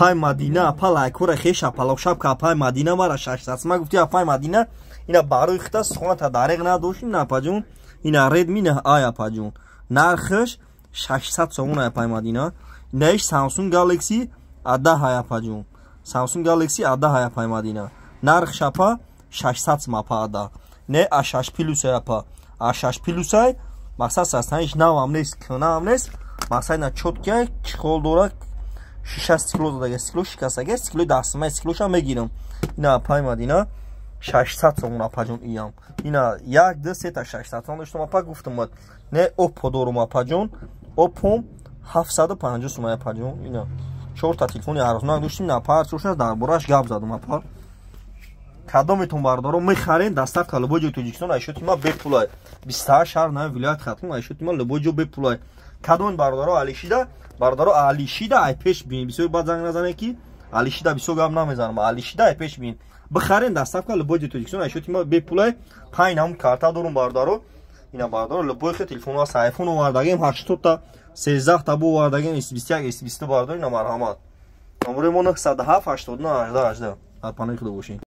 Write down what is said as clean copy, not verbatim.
Апай Мадина, апа, лайкора хеша палошабка. Апай Мадина, мара 600 ма гуфти. Апай Мадина, ина барои хита сухоната дареғ надошт. Ина, апаҷон, ина Redmi на ай, апаҷон, нархаш 600 сомон, апай Мадина. Инаиш Samsung Galaxy A10 ай, апаҷон, Samsung Galaxy A10 ай, апай Мадина, нархш, апа, 600 сом, апа. A10 не, A6 плюс ай, апа, A6 плюс ай. Мақсад, состояниш навам нест, кӯнаам нест. Мақсад, ина чёткий ай, чехол дорад, шиша, стекло додага, стекло шикастага, стеклои дастмай, стеклоша мегирам. Ина, апай Мадина, 600 сомон, апаҷон. Иям ина як, ду, сета 600 сом доштам, апа, гуфтам. Не, Оппо дорум, апаҷон, Оппом 750 сом, апаҷон. Ина чорта телефони арзонак доштим, апа, чорша дар бораш гап задам, апа. Кадометон, бардоро, мехарен, доставка любой ҷои Тоҷикистон айшоти ма бепулай. 28 шаҳр на вилоят Хатлон айшоти ма любой ҷо бепулай. Кадомен, бардоро, алишида, бардоро, алишида ай пеш бин. Бисёр баъд занг назане, ки алишида бисёр гап намезанам. Алишида ай пеш бин, бихарен, доставка любой ҷои Тоҷикистон айшоти ма бепулай. Панҷ намуд карта дорум, бардоро. Ина, бардоро, любой хел телефон аст. Айфон овардагем 80-та, 13-та бо овардагем, S21, S22, бардоро. Ина, марҳамат, номерои мо 907 89 18 18. Дар паноҳи Худо бошед.